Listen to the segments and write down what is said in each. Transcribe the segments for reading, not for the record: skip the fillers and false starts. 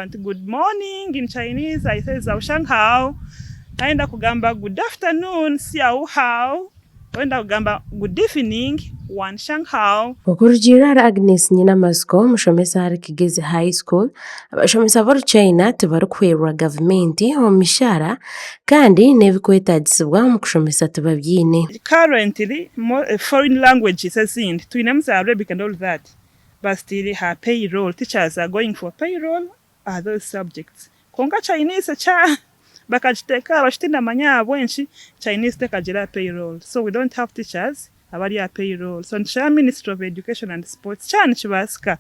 Nti good morning in Chinese I say zao shang hao, nayenda kugamba good afternoon xiao hao, wenda kugamba good evening wan shang hao. Okurugiirira ahari Agnes Nyinamatsiko, omushomesa ahari Kigezi High School, abashomesa b'Oruchaina tibarikuhwerwa gavumenti omu mishaara kandi n'ebikwetaagisibwa omu kushomesa tibabyine. Currently, foreign languages ezindi twinemu za Arabic and all that But still her pay roll teachers are going for pay roll are those subjects kwonka Chinese kya bakagiteeka aha baju tindamanya ahabwenki Chinese tekagira aha pay roll so we don't have teachers abari aha pay roll so nitushaba ministry of education and sports kyaba nikibaasika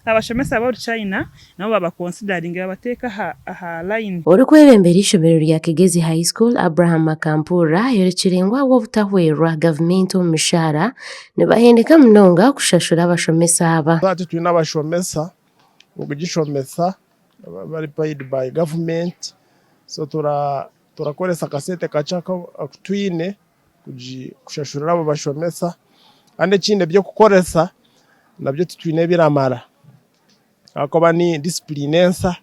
abashomesa b'oruchina nabo baba consideringe babateeke aha aha line. Orikwebembera eishomero rya Kigezi High School, Abraham Makampurra ayorekire ngu ahabw'obutahwerwa gavumenti omu mishaara, Nibahendeka munonga kushashura abashomesa aba. Hati twine abashomesa b'okugishomesa abari paid by government so turakoresa akasente kakye aku twine kushashurira abo bashomesa kandi ekindi eby'okukoresa nabyo titwine ebiramara ahakuba ni discipline ensa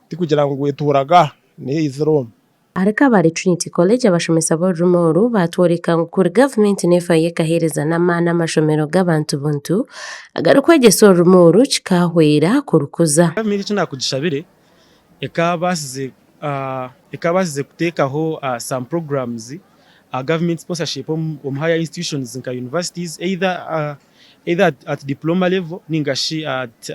tikugira ngu etuuraga niyo eizire omu. Ahari Kabale Trinity College abashomesa b'orurimi oru baatworeka ngu kuri gavumenti neefayo ekaheereza n'amaani amashomero g'abantu buntu agarikwegyesa orurimi oru kikaahwera kurukuza. Gavumenti eki naakugishabire ekaabaasize ekaabaasize kuteekaho some programs, government sponsorship omu higher institutions nka universities either either at diploma level ninga shi at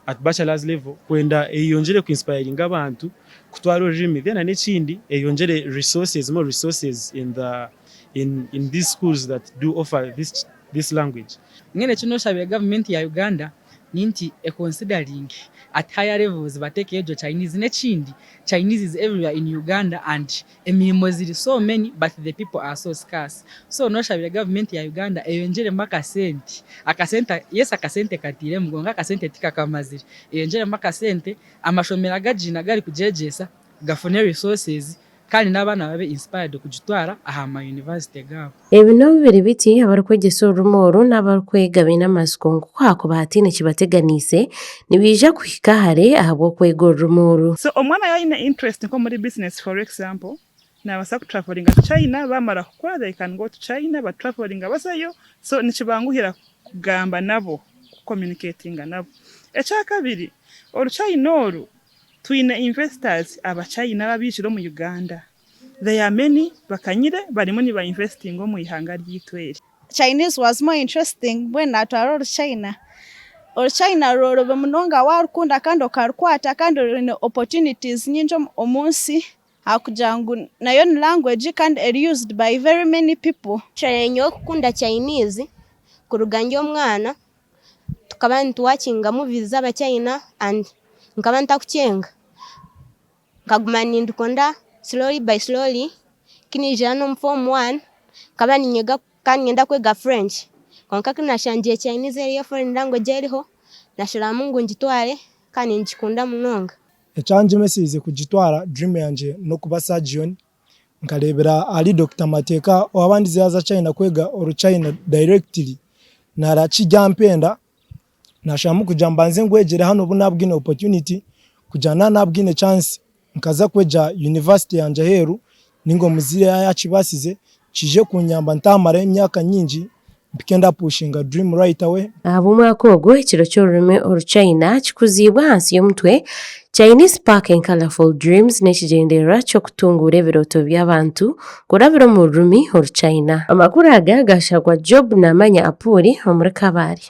at bachelor's level kwenda eyongyere ku inspiringa abantu kutwara orurimi then n'ekindi eyongyere resources more resources in the in in these schools that do offer this this language. Mbwenu eki noshabire gavumenti ya Uganda ni nti econsideringe at higher levels batekeyo egyo Chinese n'ekindi Chinese is everywhere in Uganda and Emirimo ziri so many but the people are so scarce so noshabire government ya Uganda eyongyeremu akasente, akasente yes akasente katiiremu kwonka akasente tikakamazire, eyongyeremu akasente amashomero agagiine agari kugyegyesa gafune resources kandi n'abaana babe inspired kugitwara aha ma university gaabo. Ebi n'obu biri biti, abarikwegyesa orurimi oru n'abarikwega baine amatsiko ngu ku haakuba hataine kibateganiise, nibaija kuhika hare ahabw'okwega orurimi oru. So omwana yaaba aine interest nk'omuri business for example, nabaasa ku travellinga to China bamara kukura they can go to China ba travellinga bazayo so nikibanguhira kugamba nabo, ku communicatinga nabo. Ekyakabiri, oruchina oru twine investors abachina abaijire omu Uganda. They are many bakanyire barimu niba investinga omu ihanga ryaitu eri. Chinese was more interesting mbwenu natwara oru China. Oru China rworobi munonga warukunda kandi okarukwata kandi rwine opportunities nyingi omunsi ahakugira ngu nayo ni language kandi eri used by very many people. Actually nyowe kukunda Chinese kuruga ndi omwana tukaba nitu watchinga movies z'aba China and nkaba ntakukyenga. Nkaguma nindukunda slowly by slowly ku naija hanu omu form one nkaba niinyega nkaba niinyenda kwega French kwonka ku naashangire Chinese eriyo foreign language eriho naasharamu ngu ngitware kandi ningikunda munonga. Ekyangyemeseize kugitwara dream yangye n'okuba surgeon, nkareebera ahari Dokita Mateeka owabandize yaaza China kwega oru China directly narakirya mpenda. Nasharamu kugira mbanze ngwegyere hanu obu nabwine opportunity kugira naba nabwine chance nkaza kwegya university yangye aheeru ninga omuzaire yaba yakibasize kije kunyamba ntamarayo emyaka nyingi mpike ndapushinga dream right away. Ahabw'omwaka ogu, ekiro ky'orurimi Oruchaina kikuziibwe ahansi y'omutwe Chinese Sparking Colourful Dreams n'ekigyendererwa ky'okutunguura ebirooto by'abantu kurabira omu rurimi Oruchaina. Amakuru aga gashagwa Job Namanya Apuuli omuri Kabale.